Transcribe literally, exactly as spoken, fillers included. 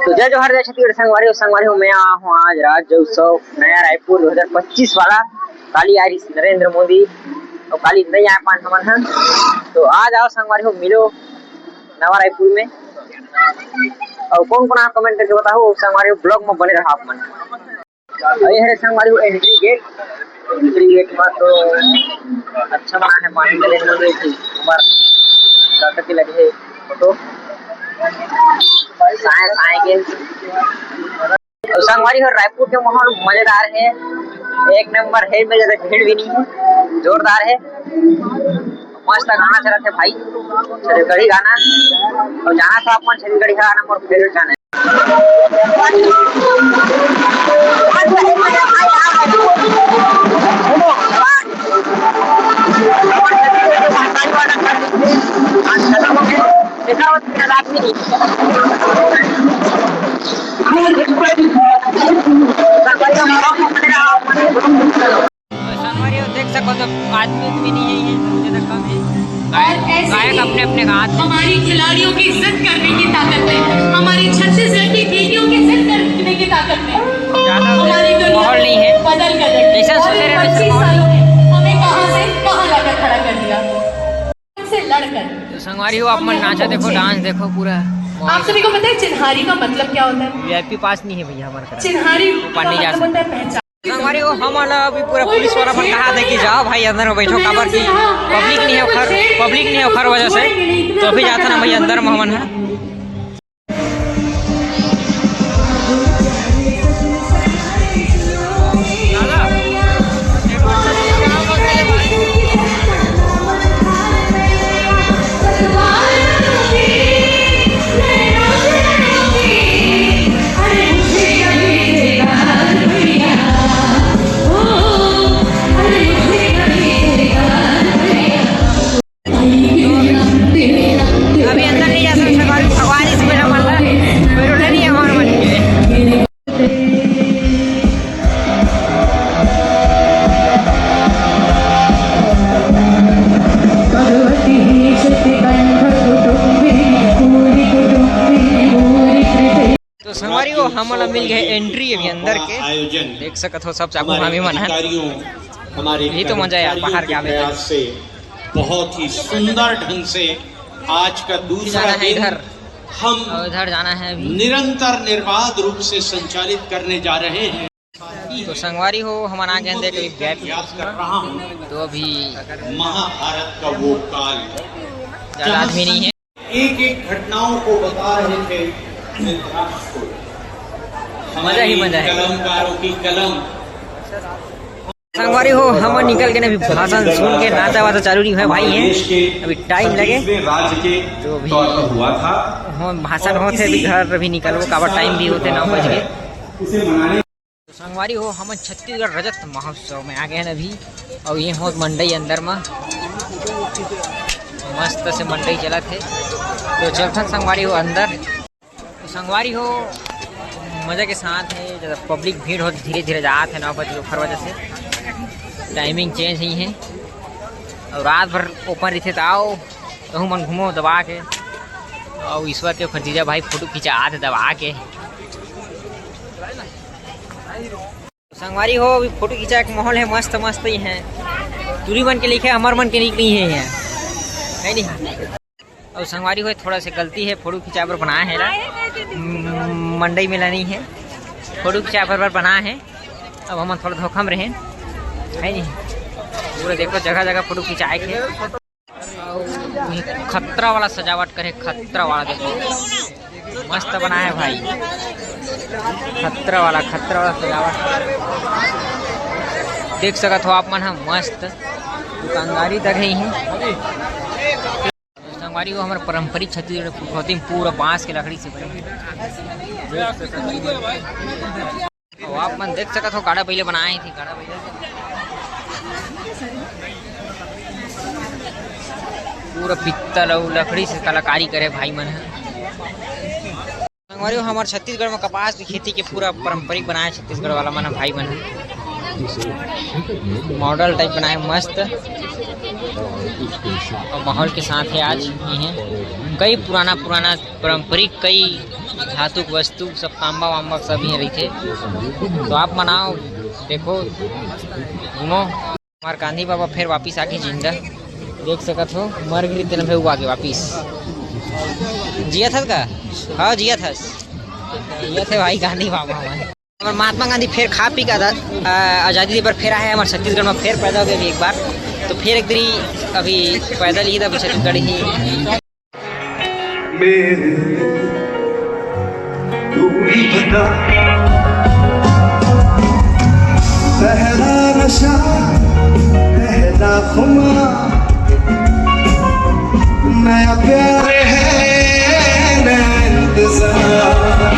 तो जय जोहार, जय छत्तीसगढ़ संगवारी हो। संगवारी हो, मैं आया हूँ आज राज्य उत्सव नया रायपुर दो हज़ार पच्चीस वाला। काली आय रिहिस नरेंद्र मोदी, अउ काली नइ आय पान हमन ह। तो आ जाओ संगवारी हो, मिलो नवा रायपुर में। अउ कौन कौन आप कमेंट करके बताओ संगवारी हो, ब्लॉग में बने रहो आप मन। अउ ये हरे संगवारी हो एंट्री गेट, एंट्री गेट में तो अच्छा बना है, पानी नरेंद्र मोदी जी हमार काका के लगे है फोटो। साए साए के। अउ संगवारी हो, रायपुर के माहौल मजेदार है, एक नंबर है, में ज्यादा भीड़ भी नहीं है, जोरदार है, मस्त गाना चलत है भाई, छत्तीसगढ़ी गाना। अउ जाना था अपन छत्तीसगढ़ी गाना, मोर फेवरेट गाना है। संगवारी हो, देख सको तो आदमी उदमी नहीं है, ये बहुत ज्यादा कम है। गायक, और ऐसे गायक ही अपने अपने गात हैं। हमारी खिलाड़ियों की जिद करने की ताकत है, हमारी छत्तीसगढ़ की दीदियों की जिद करने की ताकत है। ज्यादा हमारी दुनिया माहौल नहीं है। बदल कर रख दी। जैसा और सोचे इन रहे वैसा पच्चीस माहौल। सालों में हमें कहां से कहां लाकर खड़ा कर दिया। से लड़कर। तो संगवारी हो, आप मन नाचा देखो, डांस देखो पूरा। आप सभी को पता है चिन्हारी का मतलब क्या होता है? वीआईपी पास नहीं है भैया हमारे तरफ। चिन्हारी ऊपर का नहीं जा मतलब होता है सकते। पहचान। संगवारी हो, हमन ला अभी पूरा पुलिस वाला मन कहा था कि जाओ भाई अंदर में बैठो, काबर कि पब्लिक नहीं है ओखर, पब्लिक नहीं है ओखर वजह से। तो अभी जाता ना भैया अंदर में हमन है। अभी अंदर नहीं जा सकते, भगवान, भगवान ही से पहले मरना, कोई रोले नहीं है हमारे मन के। तो संगवारी हो, हमन ला मिल गए एंट्री अभी अंदर के। आयोजन देख सकत हो सब चाकू मामी मन है। अधिकारियों, हमारे यही तो मजा है यार, कर्मचारियों बाहर के के आवे के। प्रयास से बहुत ही सुंदर ढंग से आज का दूसरा जाना है दिन इधर। हम और इधर जाना है अभी। निरंतर निर्बाध रूप से संचालित करने जा रहे हैं। तो संगवारी हो, हमन आ गए हैं देख अभी वीआईपी याद कर रहा हूँ। तो अभी महाभारत का वो काल, ज्यादा आदमी नहीं है। एक एक घटनाओं को बता रहे थे धृतराष्ट्र को। मजा ही मजा है। कलमकारों की कलम। संगवारी हो, हमन निकल के ना अभी भाषण सुन के नाचा वाचा चालू नहीं हुआ भाई है, अभी टाइम लगे। राज्य के तो अभी तौर पर हुआ था। हम भाषण होते अभी घर अभी निकलबो, काबर टाइम भी होते नौ बज के। उसे मनाने तो संगवारी हो, हमन छत्तीसगढ़ रजत महोत्सव में आ गए हैं अभी, और ये हो मंडई अंदर में मस्त से मंडई चलत है। तो चलथन संगवारी हो अंदर। तो संगवारी हो, मजा के साथ है, जब पब्लिक भीड़ हो धीरे धीरे जात है नौ बजे दोपहर वजह से टाइमिंग चेंज हुई है, और रात भर ओपन रहिथे तो आओ, कहूँ मन घूमो दबा के। और ईश्वर के भतीजा भाई फोटो खिंचात दबा के। संगवारी हो, अभी फोटो खिंचाए के माहौल है, मस्त मस्त ही है। टूरी मन के लिखे, हमर मन के निक नहीं है, है नहीं। और संगवारी हो, थोड़ा सा गलती है, फोटो खिंचाए बर बनाए है ला। हम्म, मंडई में ला नहीं है, फोटो खिंचाए बर, बर बनाए है। अब हम थोड़ा धोखा में रहे, है नहीं। पूरा देखो जगह जगह फोटो खिंचाए के। खतरा वाला सजावट करे, खतरा वाला देखो, मस्त बना है भाई, खतरा वाला, खतरा वाला सजावट। देख सकत हो आप मन ह, मस्त दुकानदारी तक है ही। संगवारी हो, हमर पारंपरिक छत्तीसगढ़ पुखौती में पूरा बांस के लकड़ी से बने। अउ आप मन देख सकत हो, गाड़ा बइला बनाए थे, गाड़ा बइला। पूरा पीतल अउ लकड़ी से कलाकारी करे भाई मन ह। संगवारी हो, हमर छत्तीसगढ़ में कपास के खेती के पूरा पारंपरिक बनाए छत्तीसगढ़ वाला मन ह, भाई मन ह। मॉडल टाइप बनाए मस्त। अउ माहौल के साथ है आज ये है। कई पुराना पुराना पारंपरिक कई धातुक वस्तु सब, तांबा वांबा सब इहाँ रहिथे। तो आप मन आओ, देखो, घूमो। हमार गांधी बाबा फेर वापिस आके जिंदा, देख सकत हो, मर गे तेन फेर वो आगे वापिस जियत हस का? हाँ, जियत हस, जियत हे भाई गांधी बाबा हमारे। और महात्मा गांधी फेर खा पी के आजा-, आ, आजादी दे बर फेर आए हे हमारे छत्तीसगढ़ में, फेर पैदा हो गए अभी एक बार। तो फेर एक दरी अभी पैदा लिए था अभी छत्तीसगढ़ ही। मेरे तू ही बता, पहला नशा, पहला खुमार, नया प्यार है, नया इंतजार।